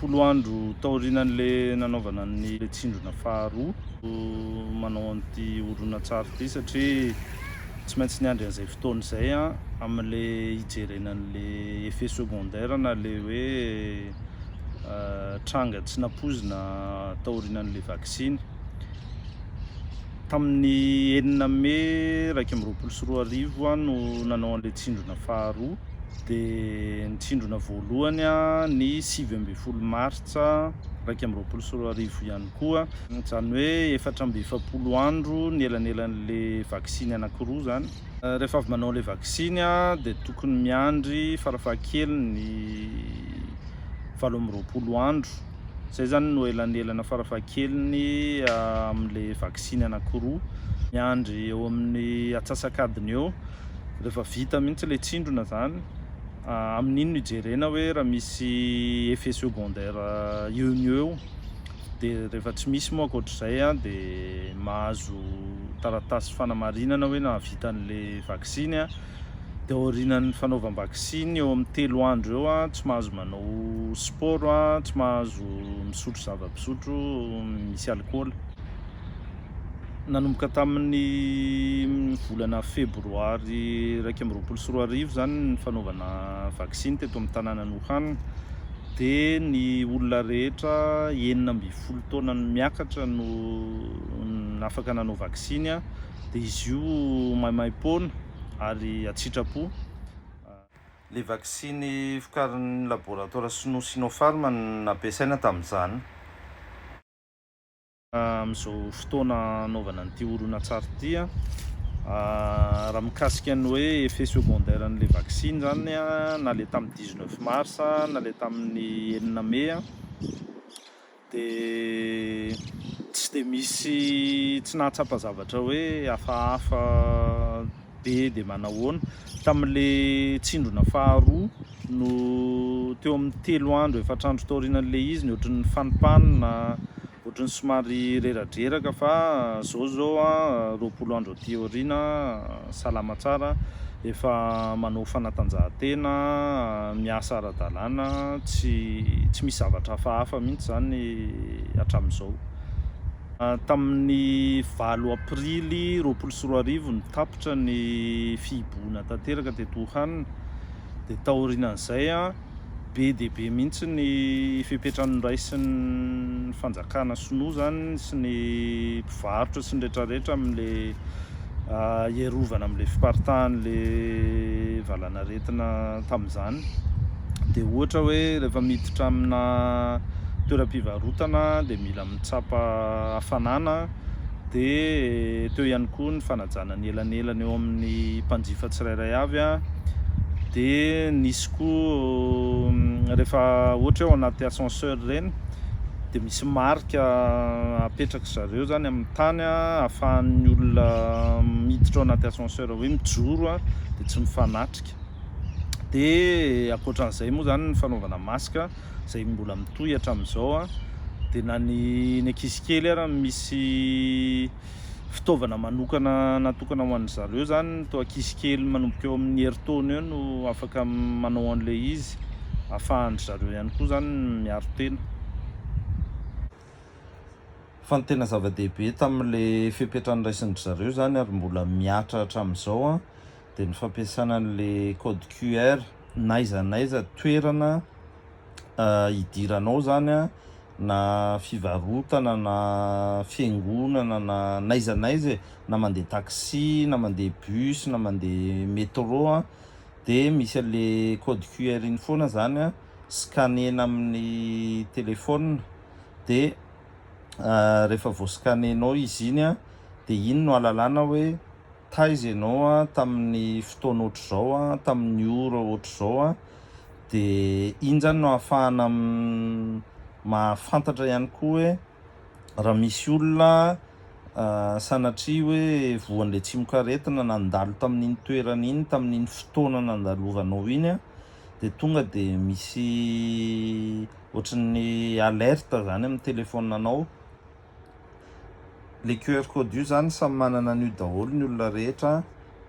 20 andro taorianan'le nanaovana ny tsindrona faharoa manao an'ity horonantsary ity satria tsy maintsy niandry an'izay fotoana izay amin'le hijerena an'le effet secondaire na le hoe tranga tsy nampoizina taorianan'le vaksiny. Tamin'ny 6 mey 2021 aho no nanao an'ilay tsindrona faharoa, dia ny tsindrona voalohany ny 19 martsa 2021 ihany koa, izany hoe 44 andro ny elanelan'ilay vaksiny anankiroa izany. Rehefa avy manao an'ilay vaksiny dia tokony miandry farafahakeliny 28 andro. Izay izany no elanelana farafahakeliny amin'ilay vaksiny anankiroa. Miandry eo amin'ny atsasak'adiny eo rehefa vita mihitsy ilay tsindrona izany, amin'iny no ijerena hoe raha misy effet secondaire eo no eo. Dia rehefa tsy misy moa ankoatr'izay dia mahazo taratasy fanamarinana hoe nahavita an'ilay vaksiny. Dia aorianan'ny fanaovam-baksiny eo amin'ny 3 andro eo tsy mahazo manao sport, tsy mahazo misotro zava-pisotro misy alikaola. Nanomboka tamin'ny volana febroary 2021 izany ny fanaovana vaksiny teto amin'ny tanànan'i Wuhan. Dia ny olona rehetra 16 taona no miakatra no afaka nanao vaksiny. Dia izy io maimaim-poana ary an-tsitrapo. Ilay vaksiny vokarin'ny laboratoara sinoa Sinopharm no nampiasaina tamin'izany. Amin'izao fotoana anaovana an'ity horonantsary ity, raha mikasika ny hoe effet secondaire an'ilay vaksiny izany, na ilay tamin'ny 19 mars na ilay tamin'ny 6 mey, Dia tsy dia misy tsy nahatsapa zavatra hoe hafahafa be dia manahoana. Tamin'ilay tsindrona faharoa no teo amin'ny 3 andro, 4 andro taorianan'ilay izy ny ohatran'ny fanimpanina, ohatran'ny somary reradreraka fa izao izao an, 20 andro aty aoriana salama tsara, efa manao fanatanjahantena, miasa ara-dalàna, tsy tsy misy zavatra hafahafa mihitsy izany hatramin'izao. Tamin'ny 8 aprily 2020 no tapitra ny fihibohana tanteraka teto Wuhan, dia taorianan'izay be dia be mihitsy ny fepetra noraisin'ny fanjakana sinoa izany sy ny mpivarotra sy ny rehetrarehetra amin'ilay hiarovana amin'ilay fiparitahan'ilay valanaretina tamin'izany. Dia ohatra hoe rehefa miditra amina toeram-pivarotana dia mila mitsapa hafanana. Dia teo ihany koa ny fanajana ny elanelana eo amin'ny mpanjifa tsirairay avy. Dia nisy koa rehefa ohatra hoe ao anaty ascenseur ireny dia misy marika apetrak'i zareo izany amin'ny tany ahafahan'ny olona miditra ao anaty ascenseur hoe mijoro dia tsy mifanatrika. Dia ankoatran'izay moa izany ny fanaovana masque. izay mbola mitohy hatramin'izao dia na ny ny ankizy kely ara misy fitaovana manokana natokana ho an-dry zareo izany, toa ankizy kely manomboka eo amin'ny herintaona eo no afaka manao an'ilay izy, ahafahan-dry zareo ihany koa izany miaro tena. Fa ny tena zava-dehibe tamin'ilay fepetra noraisin-dry zareo izany ary mbola mihatra hatramin'izao dia ny fampiasana an'ilay code QR n'aiza n'aiza toerana hidiranao izany na fivarotana na fiangonana na n'aiza n'aiza e, na mandeha taxi na mandeha bus na mandeha métro dia misy an'ilay code QR iny foana izany scanner-na amin'ny téléphone dia rehefa voa-scanner-nao izy iny dia iny no ahalalana hoe Taiza ianao tamin'ny fotoana ohatr'izao, tamin'ny ora ohatr'izao, dia iny izany no ahafahana mahafantatra ihany koa hoe raha misy olona sanatria hoe voan'ilay tsimokaretina nandalo tamin'iny toerana iny tamin'iny fotoana nandalovanao iny dia tonga dia misy ohatran'ny alerte izany amin'ny telefaoninanao. Le QR code io zany samy manana an'io daholo ny olona rehetra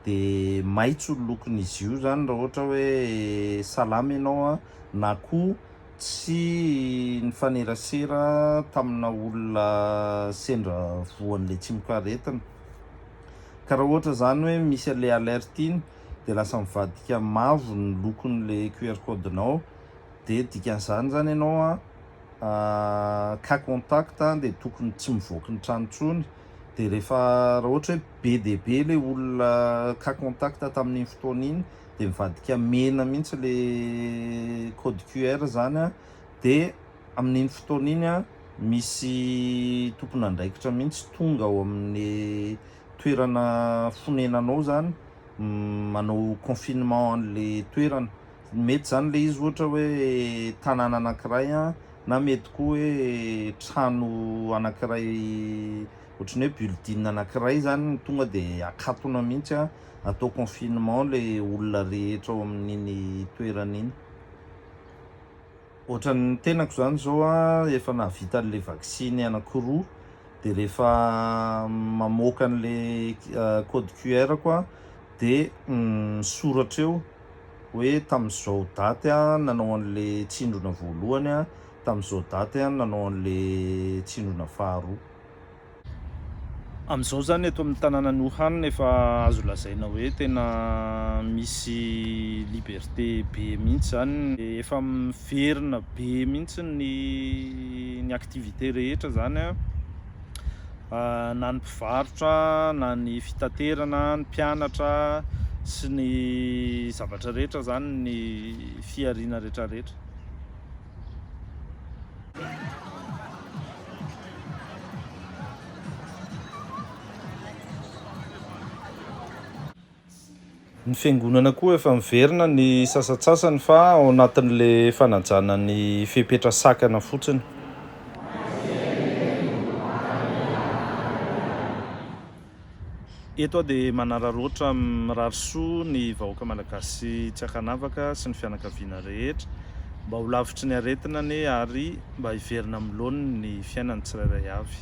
de maitso ny lokon'izy io zany raha ohatra hoe salama ianao na koa tsy nifanerasera tamina olona sendra voan'ilay tsimokaretina. Ka raha ohatra izany hoe misy an'ilay alerte iny dia lasa mivadika mavo ny lokon'ilay QR code-nao dia dikan'izany izany ianao an cas contact dia tokony tsy mivoaka ny trano intsony dia rehefa raha ohatra hoe be dia be ilay olona cas contact tamin'iny fotoana iny dia mivadika mena mihitsy ilay code QR izany an dia amin'iny fotoana iny an misy tompon'andraikitra mihitsy tonga ao amin'ny toerana fonenanao izany manao confinement an'ilay toerana. Mety izany ilay izy ohatra hoe tanàna anankiray an, na mety koa hoe trano anankiray ohatran'ny hoe building anankiray izany no tonga dia akatona mihitsy an, atao confinement ilay olona rehetra ao amin'iny toerana iny. Ohatran'ny tenako izany izao an, efa nahavita an'ilay vaksiny anankiroa dia rehefa mamoaka an'ilay code QR-ko aho dia misoratra eo hoe tamin'izao daty aho nanao an'ilay tsindrona voalohany, tamin'izao daty aho nanao an'ilay tsindrona faharoa. Amin'izao izany eto amin'ny tanànan'i Wuhan efa azo lazaina hoe tena misy liberté be mihitsy izany, efa miverina be mihitsy ny ny activité rehetra izany an, na ny mpivarotra na ny fitaterana, ny mpianatra sy ny zavatra rehetra izany, ny fihariana rehetra rehetra. Ny fiangonana koa efa miverina ny sasantsasany fa ao anatin'le fanajana ny fepetra sakana fotsiny. Eto aho dia manararaotra mirary soa ny vahoaka malagasy tsy ankanavaka sy ny fianakaviana rehetra mba ho lavitry ny aretina anie ary mba hiverina amin'ny laoniny ny fiainany tsirairay avy.